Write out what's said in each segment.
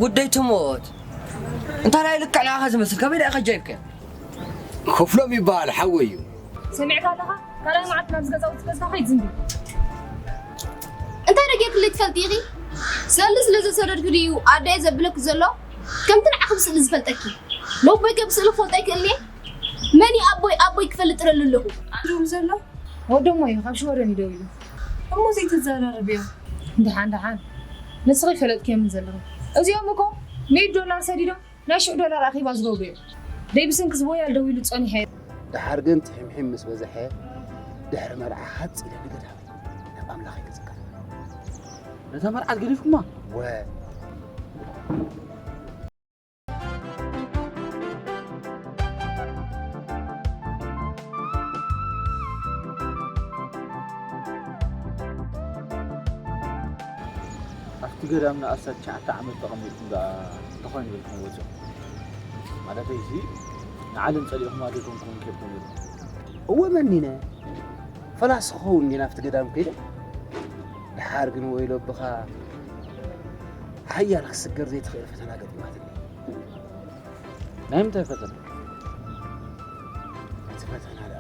ጉደይ ትሞት። እንታይ ናይ ልክዕ ንዓኻ ዝመስል ከመይ ደኣ ከጃይብከ? ክፍሎም ይበሃል ሓወይ እዩ። ሰሚዕካ ኣለኻ? ካልኣይ መዓልቲ ናብዚ ገዛውቲ ገዝካ ከይትዝንቢ። እንታይ ደጌርክለይ ትፈልጢ ኢኺ? ስእሊ ስለ ዘሰደድኩ ድዩ ኣደየ ዘብለኪ ዘሎ? ከምቲ ንዓኺ ብስእሊ ዝፈልጠኪ። ነቦይ ከ ብስእሊ ክፈልጦ ኣይክእልን እየ? መን እዩ ኣቦይ፣ ኣቦይ ክፈልጥ ጥረ ኣለኹ? ኣንድሩ ዘሎ? ወዶሞ እዩ፣ ካብ ሽወደን እዩ ደዊሉ። እሞ ዘይተዘራረብዮ? ደሓን፣ ደሓን። ንስኺ ፈለጥክዮም ዘለኹ። እዚኦም እኮ ሚእቲ ዶላር ሰዲዶም ናይ ሽዑ ዶላር ኣኼባ ዝገብሩ እዮም። ደይ ብሰንኪ ዝቦያል ደዊሉ ጸኒሐ። ደሓር ግን ትሒምሒም ምስ በዝሐ፣ ድሕሪ መርዓ ሃጽ ኢለ ንገዳመይ ናብ ኣምላኸይ ክጽጋዕ። ነታ መርዓት ገዲፍኩማ? ወ- ኣብቲ ገዳም ንኣስታት ትሽዓተ ዓመት ተቐሚጥኩም ደኣ እንተኾይኑ ኢልኩም ወፂኹም? ማለተይሲ ንዓለም ጸሊእኹማ ዘይኮንኩም ከድኩም ኢልኩም? እወ መኒነ፣ ፈላሲ ክኸውን እንዲ ናብቲ ገዳም ከይደ። ደሓር ግን ወይሎ ኣቦኻ ሓያል ክስገር ዘይትኽእል ፈተና ገጢማትኒ። ናይ ምንታይ ፈተና? እቲ ፈተና ደኣ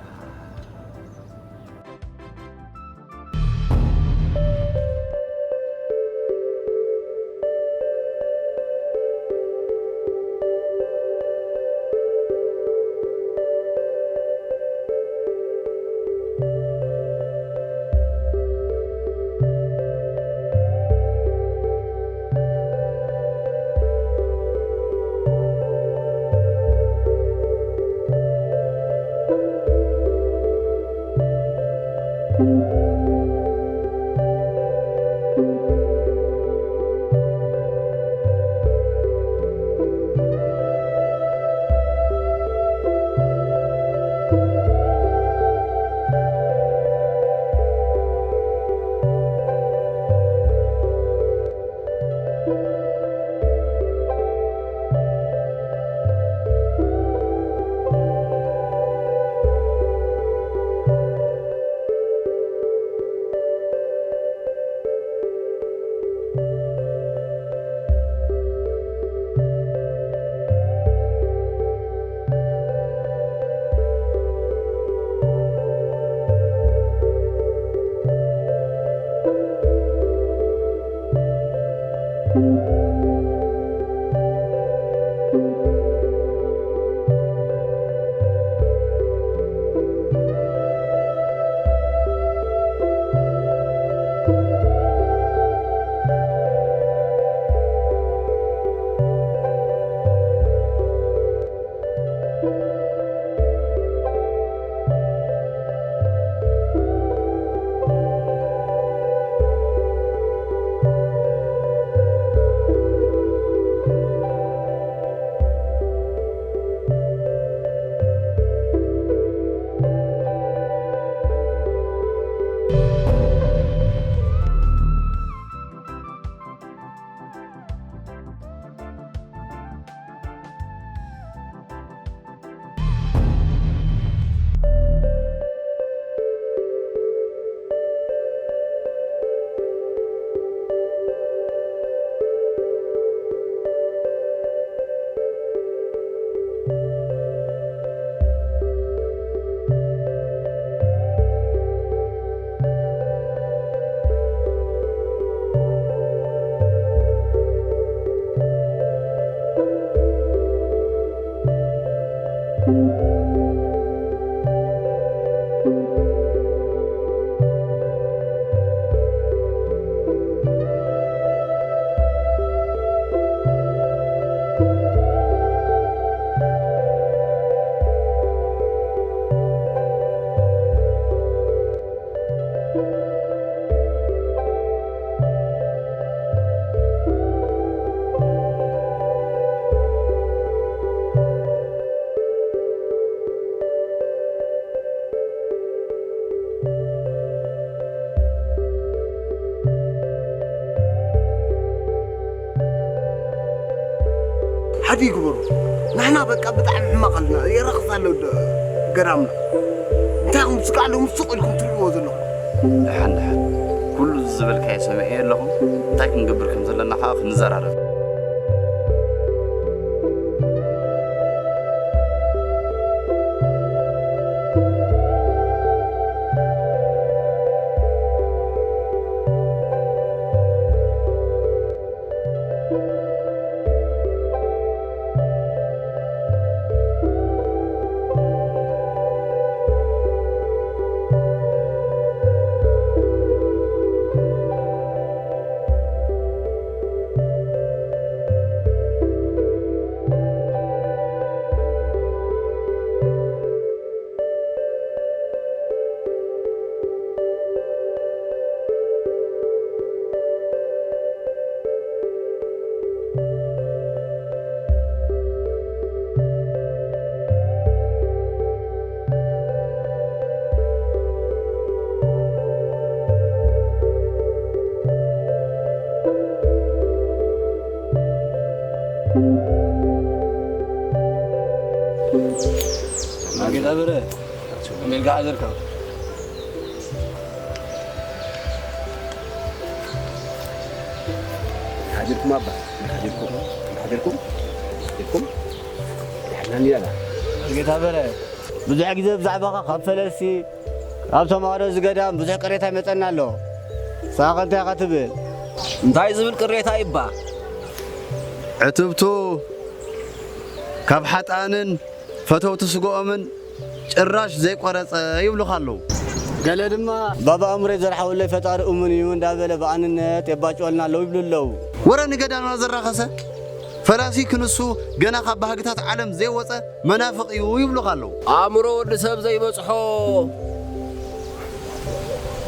ሓደ ይግበሩ። ንሕና በቃ ብጣዕሚ ሕማቕ ኣለና። የረኽስ ኣሎ ዶ-፣ ገዳምና። እንታይ ኢኹም ስጋዕ ሎሚ ስቕ ኢልኩም ትርእይዎ ዘለኹም? ደሓን፣ ደሓን። ኩሉ ዝበልካዮ ሰሚዐዮ ኣለኹ። እንታይ ክንገብር ከም ዘለና ከኣ ክንዘራረብ። ጌታ በረ፣ ከመይ ኢልካ ሓደርካ? ሓዲርኩም ኣባ፣ ሓዲርኩም፣ ሓዲርኩም፣ ሓዲርኩም። ደሕና እንዲና። ጌታ በረ፣ ብዙሕ ግዜ ብዛዕባኻ ካብ ፈለስቲ፣ ካብ ተማሃሮ እዚ ገዳም ብዙሕ ቅሬታ ይመጸና ኣሎ። ንስኻ ከ እንታይ ኢኻ ትብል? እንታይ ዝብል ቅሬታ ይባ? ዕትብቱ ካብ ሓጥኣንን ፈተውቲ ስግኦምን ጭራሽ ዘይቆረጸ ይብሉኻ ኣለዉ። ገለ ድማ፣ ባባ ኣእምሮይ ዘርሓወለይ ፈጣሪ እሙን እዩ እንዳበለ ብኣንነት የባጭወልና ኣለዉ ይብሉ ኣለዉ። ወረ ንገዳምና ዘራኸሰ ፈላሲ ክንሱ ገና ካብ ባህግታት ዓለም ዘይወጸ መናፍቕ እዩ ይብሉኻ ኣለዉ። ኣእምሮ ወዲ ሰብ ዘይበጽሖ፣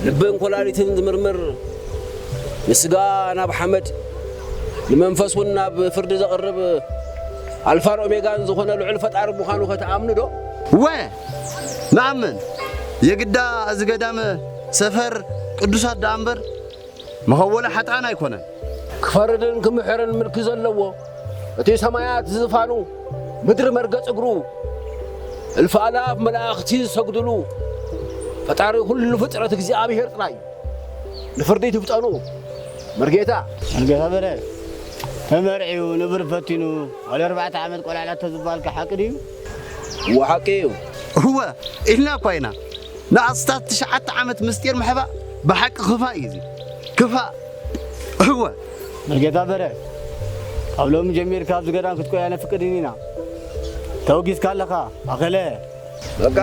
ልብን ኮላሊትን ዝምርምር፣ ንስጋ ናብ ሓመድ፣ ንመንፈስ እውን ናብ ፍርዲ ዘቕርብ ኣልፋን ኦሜጋን ዝኾነ ልዑል ፈጣሪ ምዃኑ ከተኣምኑ ዶ? ወ-፣ ንኣምን። የግዳ እዚ ገዳም ሰፈር ቅዱሳት ደኣ እምበር መኸወሊ ሓጥኣን ኣይኮነን። ክፈርድን ክምሕርን ምልኪ ዘለዎ፣ እቲ ሰማያት ዝፋኑ፣ ምድሪ መርገጽ እግሩ፣ እልፍ ኣላፍ መላእኽቲ ዝሰግድሉ፣ ፈጣሪ ኩሉ ፍጥረት እግዚኣብሔር ጥራይ እዩ። ንፍርዲ ትፍጠኑ፣ መርጌታ። መርጌታ በረ፣ ተመርዕዩ፣ ንብር ፈቲኑ፣ ወደ ኣርባዕተ ዓመት ቆልዓ ኣላቶ ዝበሃልካ ሓቂ ድዩ? እወ፣ ሓቂ እዩ። እወ፣ ኢልና እኳ ኢና። ንኣስታት ትሽዓተ ዓመት ምስጢር ምሕባእ ብሓቂ ክፋእ እዩ እዚ። ክፋእ። እወ። መርጌታ በረ፣ ካብ ሎሚ ጀሚርካ ኣብዚ ገዳም ክትቆይ ኣነፍቅድን ኢና። ተወጊዝካ ኣለኻ፣ ኣኸለ። በቃ።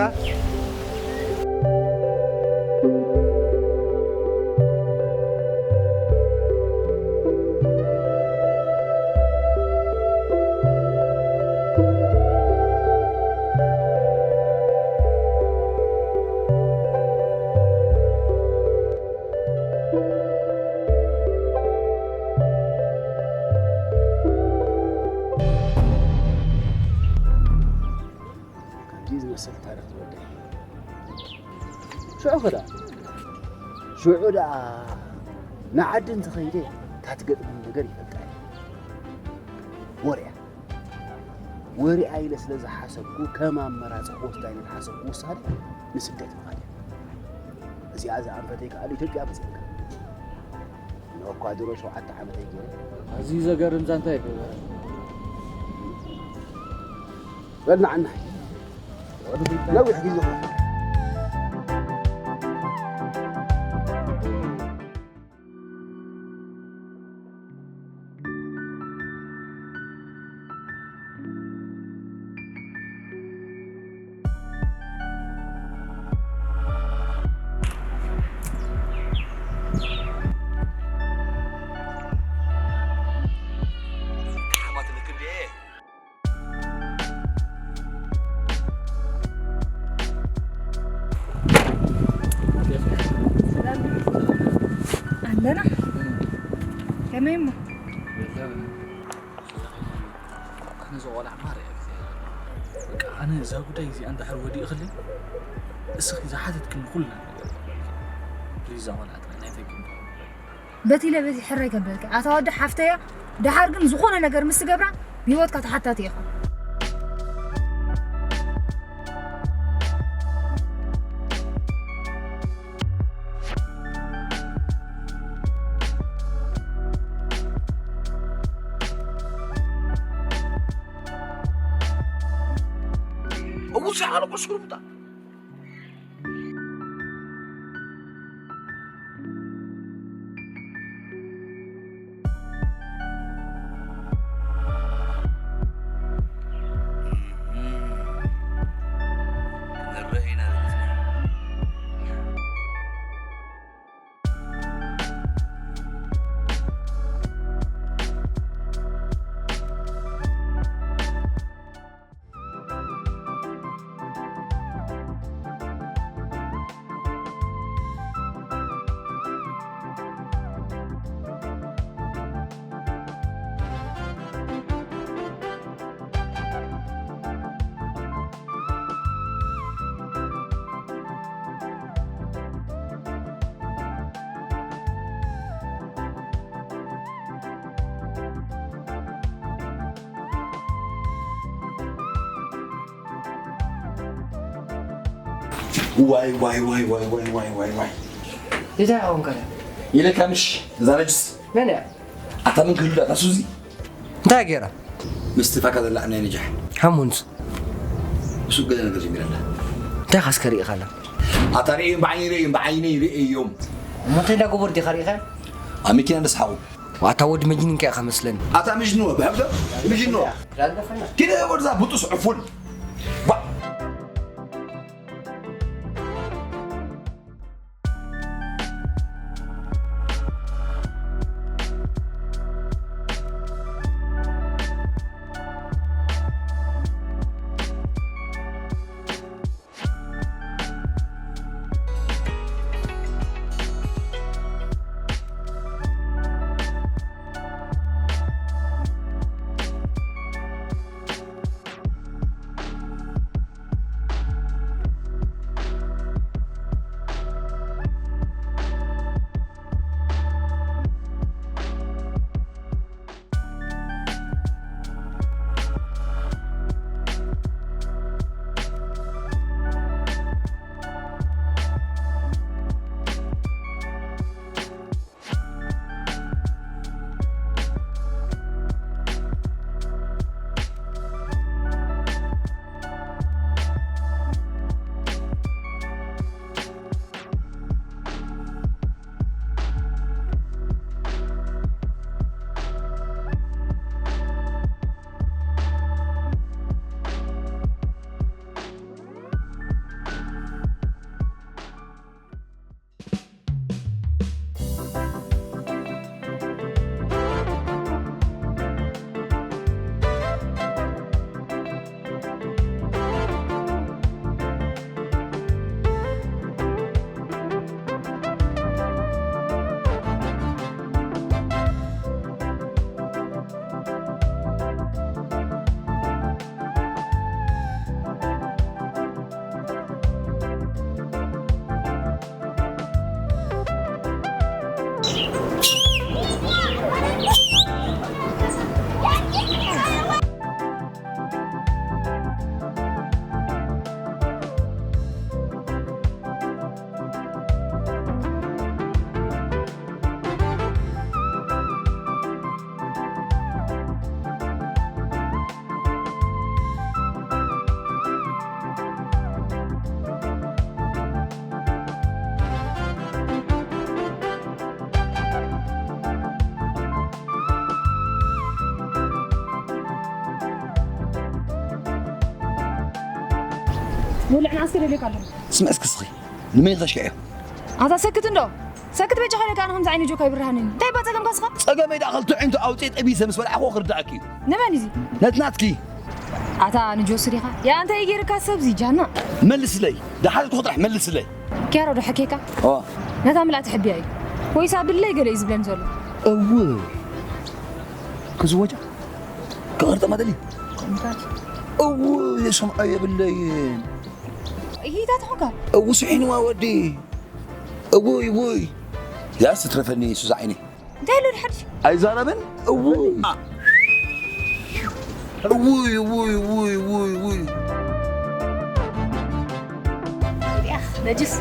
ከምዚ ዝመስል ታሪኽ ዝወደይ። ሽዑ ኸ ደኣ፣ ሽዑ ደኣ ንዓዲ እንተኸይደ እታ ትገጥመኒ ነገር ይፈልጣ እየ። ወርያ፣ ወርያ ኢለ ስለ ዝሓሰብኩ፣ ከም ኣመራጺ ክወስዳ ኢለ ዝሓሰብኩ ውሳኔ ንስደት ምኻድ እዩ። እዚኣ ዝኣንፈተይ ከኣ ኢትዮጵያ መጺእካ። ንእኳ ድሮ ሸውዓተ ዓመተይ ገይረ። ኣዝዩ ዘገርም ዛንታ እዩ። በል ንዓና። ነዊሕ ግዜ ኾነ። ሰላም ኣለና። ከመይ እሞ? ኣነ እዛ ቆልዓ ማርያ ግዜ በቃ፣ ኣነ እዛ ጉዳይ እዚኣ እንድሕር ወዲእኽለይ፣ እስኺ ዝሓተትክኒ ኩልና ነገር ፕሊዝ፣ እዛ ቆልዓ ጥራይ ናይ ተይኮንኩ። በቲ ኢለ በቲ ሕራይ ከበልኪ። ኣታ ወዲ ሓፍተያ፣ ደሓር ግን ዝኾነ ነገር ምስ ትገብራ፣ ብህይወትካ ተሓታቲ ኢኻ። እውሳ ኣነ ቁስኩርምታ። ክንርእ ኢና ዘለና። ዋይ ዋይ ዋይ ዋይ ዋይ ዋይ ዋይ ዋይ። እንታይ ኸውን ከረ? ኢለካ ምሽ እዛ ነጅስ። መን እያ? ኣታ ምን ክህሉ ኣታ ሱዚ። እንታይ ገይራ? ምስቲ ፋካ ዘላ ናይ ነጃሕ። ሃሙንስ። እሱ ገለ ነገር ጀሚረላ። እንታይ ካስከ ርኢኻላ? ኣታ ርእዮም ብዓይኒ ርእዮም ብዓይነይ ርእዮም። እሞ እንታይ እንዳገበሩ ዲኻ ርኢኻ? ኣብ መኪና እንዳስሓቑ። ዋታ ወዲ መጅኒን ከ ኢኻ መስለኒ። ኣታ ምጅንወ ብሕብዶ ምጅንወ። ኪደ ወርዛ ብጡስ ዕፉን። ባ ሙሉዕ ንኣስር ኢለካ ኣለኹ። ስምዒ እስኪ እስኺ ንመን ኢልካ ሽኪዕዮ? ኣታ ሰክት እንዶ ሰክት በጃኻ ኢለካ ኣነ ከምዚ ዓይነት ጆካ ይብርሃኒ እንታይ እባ ጸገምካ እስኻ? ጸገመይ ደኣ ክልተ ዒንቱ ኣውፅየ ጠቢሰ ምስ በላዕኹ ክርዳእኪ እዩ። ንመን እዩ እዚ? ነትናትኪ። ኣታ ንጆሲ ዲኻ? ያ እንታይ እዩ ገይርካ ሰብዚ ጃና? መልስለይ ደሓዘትኩ ጥራሕ መልስለይ። ኪያሮ ዶ ሓኬካ? ኦ ነታ ምልኣት ሕቢያ እዩ ወይስ ኣብለይ ገለ እዩ ዝብለኒ ዘሎ? እው ክዝወጃ ክቕርጠማ ደሊ እው የሰምዖ የብለይን ይሂታት ኾንካ እው ስሒንዋ ወዲ እውይ ውይ ያስ ትረፈኒ ሱዛ ዓይነይ እንታይ ኣሎ ድሓድሽ ኣይዛረብን እውይ እውይ እውይ እውይ እውይ እውይ ነጅስ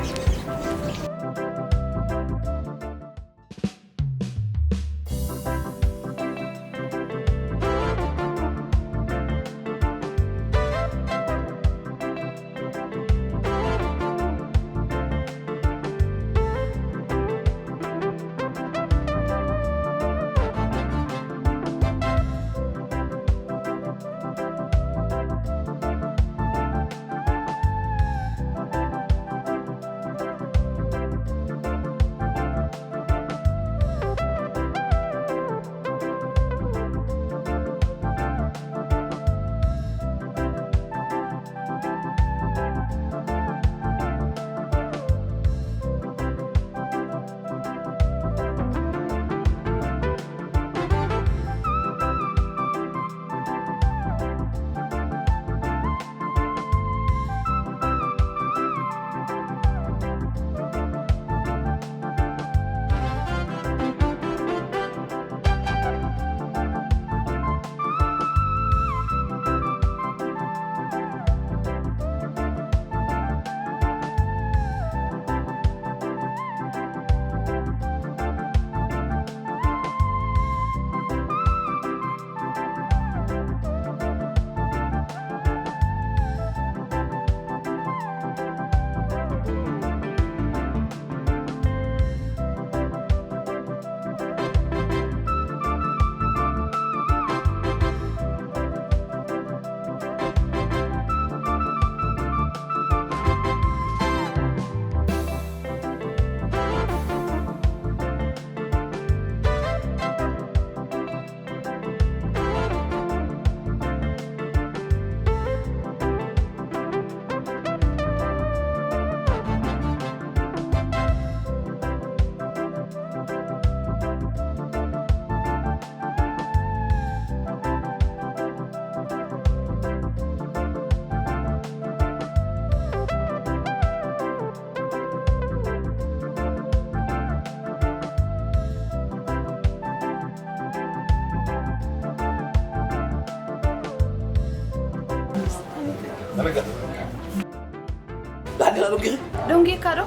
ደሓን ዲኻ ደንጊኺ? ደንጊኻ ዶ?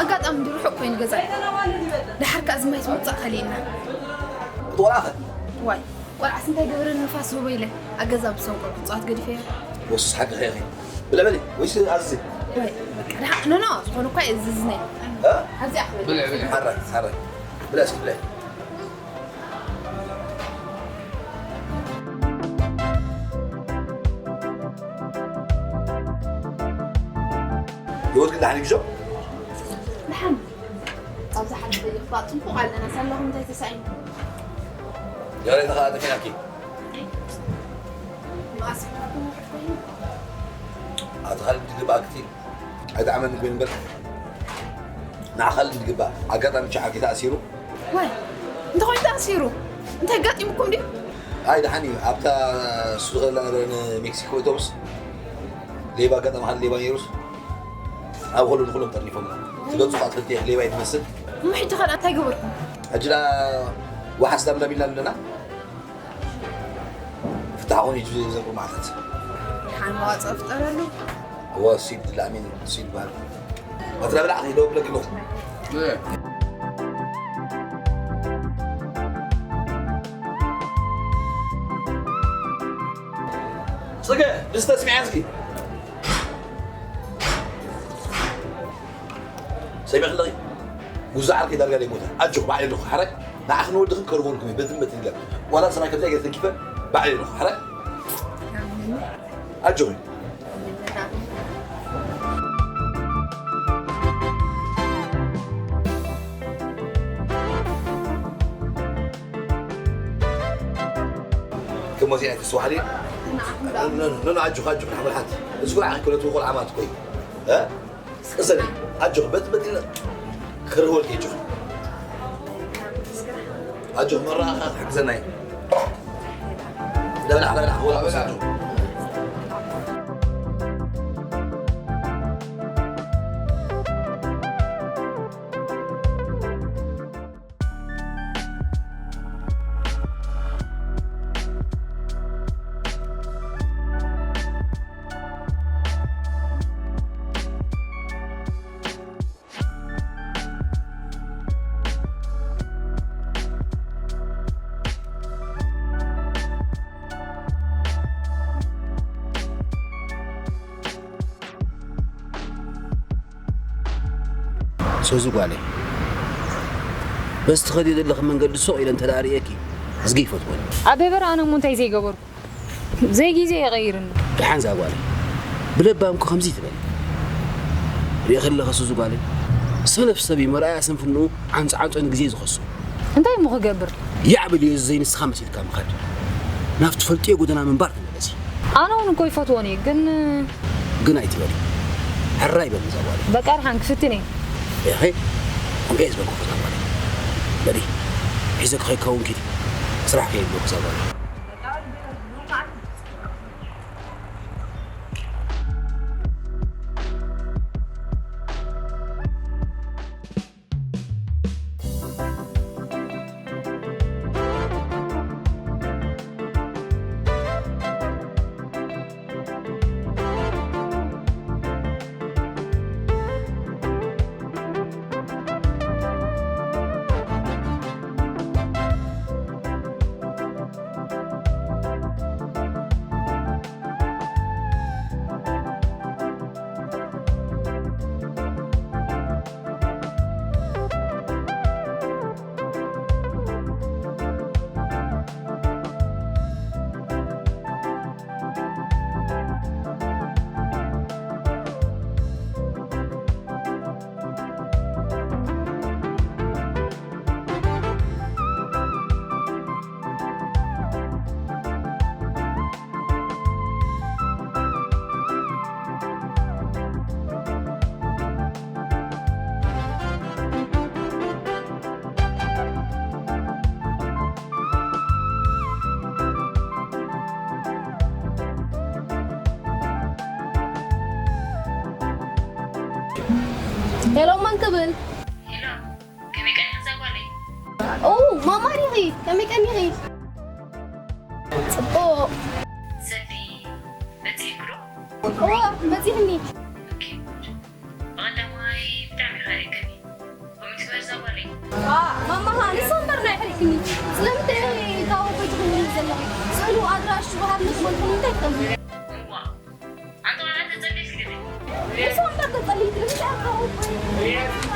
ኣጋጣሚ እንዲ ርሑቕ ኮይኑ ገዛ። ደሓር ከኣ ዝማይ ትምጻእ ከሊእና። እቲ ቆልዓ ኸ? ዋይ፣ ቆልዓስ እንታይ ገበረ ንፋስ ህቦ ኢለ። ኣብ ገዛ ብሰንቆ ክጻወት ገዲፈዮ። ወስስ ሓቂ ኸ ኢኺ? ብልዕ በሊ፣ ወይስ ኣዝዚ? ወይ፣ በቃ ደሓ-፣ ኖ፣ ኖ፣ ዝኾነ እኳ የእዝዝኒ። እ? ኣብዚኣ ክብል። ብልዕ፣ ብልዕ። ሓራይ፣ ሓራይ። ብልዕ እስኪ፣ ብልዕ። ህይወት ግን ደሓን እዩ ግዞ? ደሓን። ኣብዚ ሓደ ደቂቕ እኳ ጽቡቕ ኣለና፣ ሳላኹም እንታይ ተሳኢኑ? ይቕሬታ ከኣ ጠፊናኪ። መኣስ ኮይኑ? ኣቲ ካልድ ዝግባእ ክትኢል። ኣይጠዓመኒ ኮይኑ እምበር። ንዓኻ ልድግባ ኣጋጣሚ ቻዓኪ ተኣሲሩ። ዋይ፣ እንታይ ኮይኑ ተኣሲሩ? እንታይ ኣጋጢሙኩም ድዩ? ኣይ፣ ደሓን እዩ። ኣብታ እሱ ዝኸደላ ነበረ ንሜክሲኮ ኣውቶቡስ ሌባ ኣጋጣሚ ሓደ ሌባ ነይሩስ ኣብ ሆሎንድ ኩሎም ጠርኒፎም። ትገጹ ኸኣ ትፈልጥዮ ሌባ እዩ ትመስል። እሞ ሕጂ ኸ እንታይ ገበርኩም? ሕጂ ደኣ ዋሓስ ዳብዳብ ኢልና ኣለና። ፍታሕ ኾን እዩ ዘንቁ ማዕታት። ሓን መዋጽኦ ፍጠረሉ። እወ፣ ሲድ ላሚን፣ ሲድ በሃል። ወትረ ብላዕ ከይደው ብለኪ ኣለኹ። ጽገ፣ ድስተ ስሚዐ እስኪ። ሰሚዕኺ ኣለኺ? ጉዛ ዓርከይ ዳርጋ ደይሞተ። ኣጆኺ፣ ባዕለይ ኣለኹ። ሓራይ ንዓኽን ወድኽን ከርቦልኩም እየ፣ በዝመት ንግበር። ዋላ ሰማይ ከምዚኣ ገይረ ተንኪፈ፣ ባዕለይ ኣለኹ። ሓራይ ኣጆኺ። ክሞት እያ ትስዋሕሊ። ኖ፣ ኖ፣ ኖ፣ ኣጆኺ፣ ኣጆኺ፣ ሓመል ሓንቲ። እዚ ቆልዓ ክብለት ቆልዓ ማለት እኮ እዩ። እ? እስከ ሰኒ፣ ኣጆኺ፣ በቲ፣ በቲ ክርወልኪ ኣጆኺ። ኣጆኺ፣ መራኻ ክሕግዘና እዩ። ደብላዕ፣ ደብላዕ፣ ወላ በስ ኣጆኺ። ሶዚ ጓለይ፣ በዚ ትኸድዮ ዘለኺ መንገዲ ሱቕ ኢለ እንተ ደኣ ርእየኪ፣ እዝጊ ይፈትወኒ። ኣበይ በረ ኣነ እሞ እንታይ ዘይገበርኩ? ዘይግዜ የቐይርኒ። ደሓን እዛ ጓለይ፣ ብለባምኩ ከምዚ ትበል። ርእኺ ኣለኺ ሶዚ ጓለይ፣ ሰነፍ ሰብ እዩ መርኣያ ስንፍንኡ ዓንጹ ዓንጹ ንግዜ ዝኸሱ። እንታይ እሞ ክገብር? ያዕ በል እዩ እዚ ዘይንስኻ መሲልካ ምኻድ። ናብ ትፈልጥዮ ጎደና ምንባር ተመለሲ። ኣነ እውን እኮ ይፈትወን እየ፣ ግን ግን ኣይትበሊ። ሕራይ በሊ እዛ ጓል። በቃ ደሓን ክፍትን እየ። ኢኺ? እንቀ ዝበልኩ እዛ ጓል። በሊ። ሒዘ ክኸይከውን ኪዲ። ስራሕ ከየብሎ እዛ ጓል። ሄሎ፣ መን ክብል? ሄሎ፣ ከመይ ቀኒኺ እዛ ጓለይ? ኦ፣ ማማ ዲኺ? ከመይ ቀኒኺ? ጽቡቕ። ሰኒ፣ በጺሕኪ ዶ? እዋ መጺእኒ። ብቐዳማይ ብጣዕሚ ሓሪቅኒ። ኮሚክስ በዛ ጓለይ። ዋ፣ ማማኻ ንሳ እምበር ናይ ሕሪቅኒ። ስለምንታይ ካብ ኣቦይ ትኽውኒ ዘለኺ? ስእሉ ኣድራሽ ወሃብ ንኽመልኩ እንታይ ትጠልቡ? እዋ፣ ኣንተ ዋላ ተጸሊልክ ግዲ። ንሳ እምበር ተጸሊልክ ንምንታይ ኣቦይ?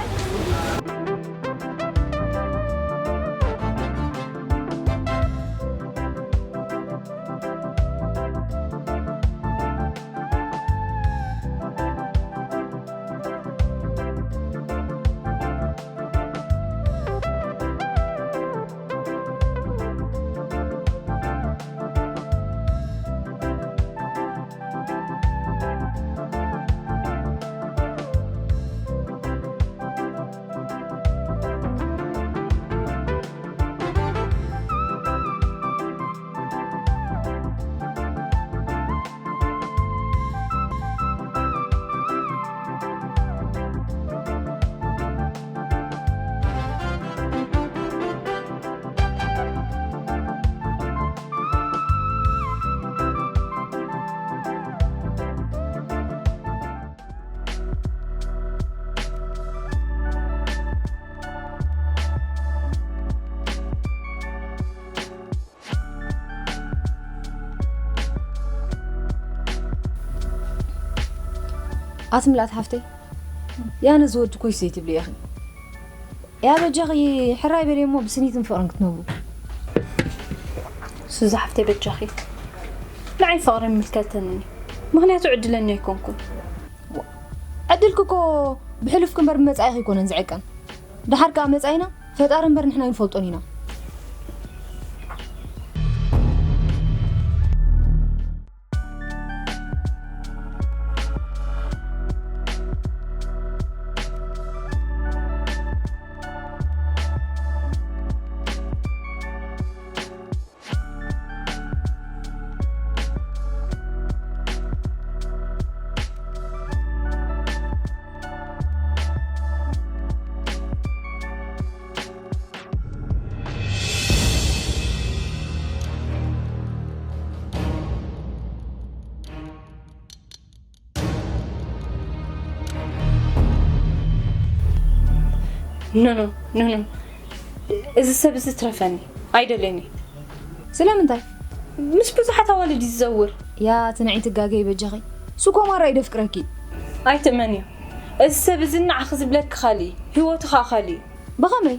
ኣስምላት ሓፍተይ፣ ያነ ዝወዲ ኮይስ ዘይትብሊ ኢኺ። ያ በጃኺ ሕራይ በሊ እሞ ብስኒትን ፍቕርን ክትነብሩ። ሱዚ ሓፍተይ በጃኺ፣ ንዓይ ፍቕሪ ይምልከተንን እዩ። ምኽንያቱ ዕድለኛ ኣይኮንኩን። ዕድልኪ እኮ ብሕሉፍኪ እምበር ብመጻኢኺ ኣይኮነን ዝዕቀን። ደሓር ከኣ መጻኢና ፈጣሪ እምበር ንሕና ኣይንፈልጦን ኢና። ኖ፣ ኖ፣ ኖ፣ ኖ። እዚ ሰብ እዚ ትረፈኒ። ኣይደልየኒ። ስለምንታይ? ምስ ብዙሓት ኣዋልድ እዩ ዝዘውር። ያ ትንዒ ትጋገይ በጃኺ። ሱኮ ማራ እዩ ደፍቅረኪ። ኣይትእመንዮ። እዚ ሰብ እዚ ንዓኺ ዝብለኪ ካልእ እዩ። ህይወቱ ኸኣ ካልእ እዩ። ብኸመይ?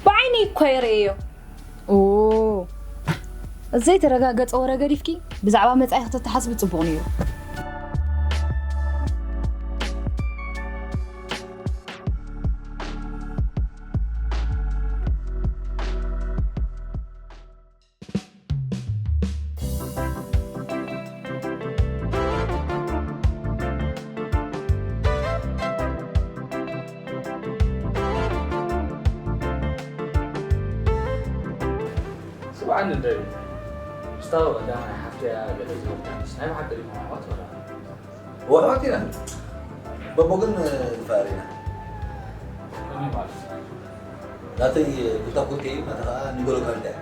ብዓይነይ እኳ እየ ርእየዮ። ኦ፣ ዘይተረጋገጸ ወረ ገዲፍኪ ብዛዕባ መጻኢኺ ተተሓስቢ ጽቡቕ ነይሩ። ስምዓኒ እንድዒ፣ ምስታ ቀዳማይ ሓፍተይ እያ ገለ ዝበልካንስ ናይ ብሓቂ ዲኹም ኣሕዋት ወላ? እወ ኣሕዋት ኢና። በቦ ግን ንፋር ኢና። ከመይ ማለት? ናተይ ቡታ ኮቴ እዩ፣ ናታ ኸኣ ኒጎሎ ካርታ እዩ።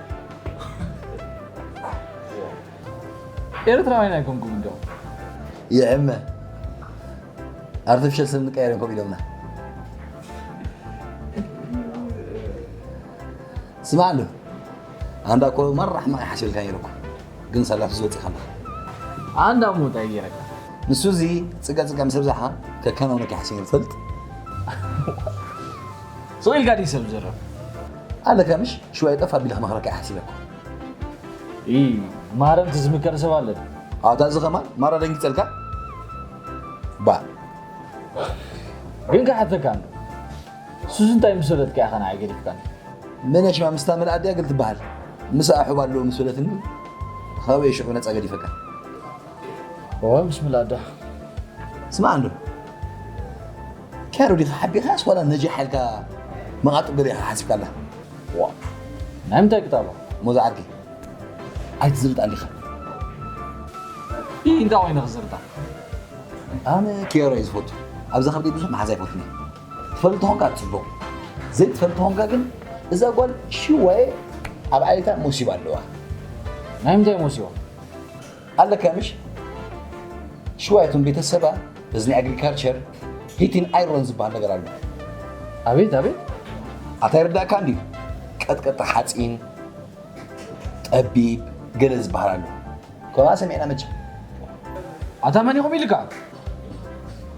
ኤርትራውያን ኣይኮንኩም እንዲኹም። ይዕመ። ኣርቲፊሻል ስም ንቀየር እዮም ኮፍ ኢሎምና። ስማዕ ኣሎ። ኣንዳ እኮ መራሕ ማይ ሓሲብልካ ነይረ እኮ። ግን ሳላ ትዝ ወፂኻ ኣለኻ። ኣንዳ እሞ እንታይ ገይረካ? ንሱ እዚ ፅጋ ፅጋ ምስ ኣብዛሓ ከከናውነካ ሓሲብ ትፈልጥ? ስቕ ኢልካ ድዩ ሰብ ዝዘረብ? ኣለካ ምሽ? ሽዋ ይጠፍ ኣቢለ ክመኽረካ እየ ሓሲበ እኮ። ኢ፣ ማረምቲ ዝምከር ሰብ ኣለ ድዩ? ኣታ እዚ ኸማን ማራ ደንጊጸልካ? ባ። ግን ክሓተካ ኣሎ። ሱዚ እንታይ ምስ በለትካ ኢኻ ንዓይ ገዲፍካኒ? መን እያ ሽማ ምስታ መልኣ ድያ ገል ትበሃል? ምስኣ ሕባ ኣለዎ ምስ በለትኒ፣ ካበይ ሽዑ ነጻ ገዲፈካ? እወ፣ ምስ ምላዳ። ስማዕ እንዶ። ኪያሮ ዲኻ ሓቢኻስ ዋላ ነጃሕ ኢልካ መቓጥብ ገለ ኢኻ ሓሲብካ ኣላ? ዋ፣ ናይ ምንታይ ክታባ? ሞዛ ዓርኪ። ኣይትዝርጣ ኣሊኻ። ኢ፣ እንታይ ኮይነ ክዝርጣ? ኣነ ኪያሮ እየ ዝፈቱ። ኣብዛ ከብደይ ብዙሕ መሓዝ ኣይፈቱን እየ። ትፈልጥ ተኾንካ ጽቡቕ። ዘይትፈልጥ ተኾንካ ግን እዛ ጓል ሽዋየ ኣብ ዓሌታ ሞሲባ ኣለዋ። ናይ ምንታይ ሞሲባ? ኣለካ ምሽ? ሽዋ እቶም ቤተሰባ እዚ ናይ ኣግሪካልቸር ሂቲን ኣይሮን ዝበሃል ነገር ኣሎ። ኣቤት ኣቤት። ኣታ ይርዳእካ እንድዩ? ቀጥቀጢ ሓፂን፣ ጠቢብ፣ ገለ ዝበሃል ኣሎ። ከምኣ ሰሚዕና መቸም። ኣታ መን ኢኹም ኢልካ?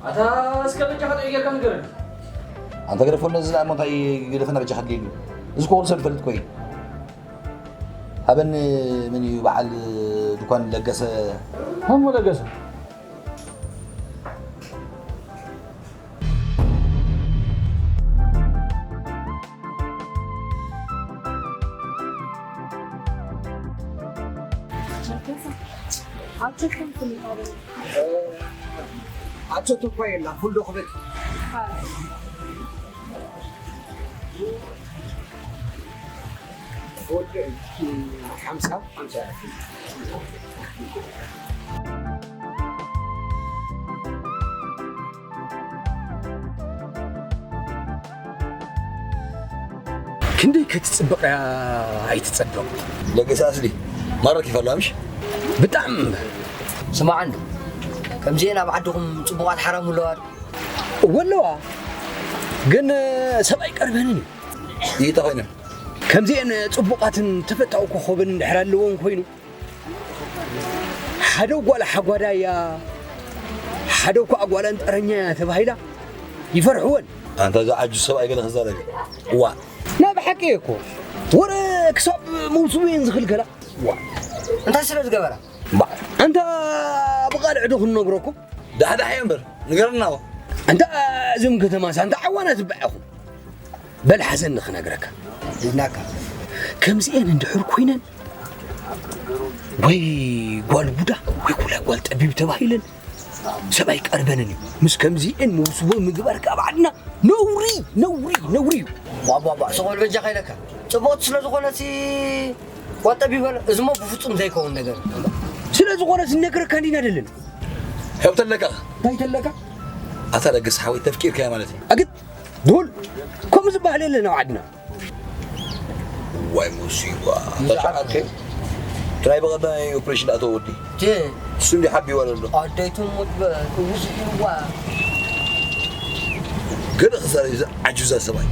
ኣታ እስከ በጃኻ ጠይ ጌርካ ንገረኒ። ኣንታ ገደፎ ነዚ ደኣ እሞ እንታይ ገደፈና በጃኻ ድልየሉ? እዚ እኮ ኩሉ ሰብ ዝፈልጥ እኮ እዩ። ሃበኒ መን እዩ በዓል ድኳን ለገሰ? ሃሞ ለገሰ። ኣቸቶ እኳ የላ ፉል ዶ ክብል ሓምሳ ሓምሳ ክንደይ ከትጽብቕ እያ ኣይትጸብቕ። ለገሰ ኣስሊ ማራ ኪፍ ኣሎ ኣምሽ ብጣዕሚ ስማዕ እንዶ ከምዚአን ኣብ ዓድኹም ፅቡቓት ሓራሙ ኣለዋ ዶ? እወ ኣለዋ፣ ግን ሰብኣይ ቀርበንን እዩ። ይታ ኮይነ ከምዚአን ጽቡቓትን ተፈታዊ ኮኸብን እንድሕር ኣለዎን ኮይኑ ሓደው ጓል ሓጓዳ እያ፣ ሓደው ከዓ ጓል ኣንጠረኛ እያ ተባሂላ ይፈርሕወን። ኣንታ እዛ ዓጁ ሰብኣይ ገለ ክዛረብ እዩ። እዋ ናይ ብሓቂ እየ እኮ ወረ ክሳብ መውስቡ እየን ዝኽልከላ። ዋ እንታይ ስለ ዝገበራ? ባ ኣንታ ብቓልዕ ዶ ክንነግረኩም? ዳሕዳሕ እየ እምበር ንገረና። ኣንታ እዞም ከተማስ ኣንታ ዓዋና ትበዐኹም። በል ሓዘኒ ክነግረካ። ይዝናካ ከምዚአን እንድሕር ኮይነን ወይ ጓል ቡዳ ወይ ኩላ ጓል ጠቢብ ተባሂለን ሰብኣይ ቀርበንን እዩ። ምስ ከምዚአን መውስቦ ምግባር ካብ ዓድና ነውሪ ነውሪ ነውሪ እዩ። ባባባ ስቕ በል በጃኻ ኢለካ። ፅቡቕቲ ስለ ዝኾነሲ ጓል ጠቢብ በለ። እዚሞ ብፍፁም ዘይከውን ነገር እዩ። ስለ ዝኾነ ዝነግረካ እንዲና ደለን ሄብተለካ እንታይ ተለካ ኣታ ለገስ ሓወይ ተፍቂርካያ ማለት እዩ። ኣግት ድሁል ከምኡ ዝበሃል የለን ኣብ ዓድና። ዋይ ሙሲባ ተሻዓርከ ትናይ በቐዳይ ኦፕሬሽን ኣቶ ወዲ እቲ እሱ እንዲ ሓቢዋ ዘሎ ኣደይ ትሙት በ ትውስ ይዋ ገለ ክዛረብ እዩ ዓጁዛ ሰብኣይ።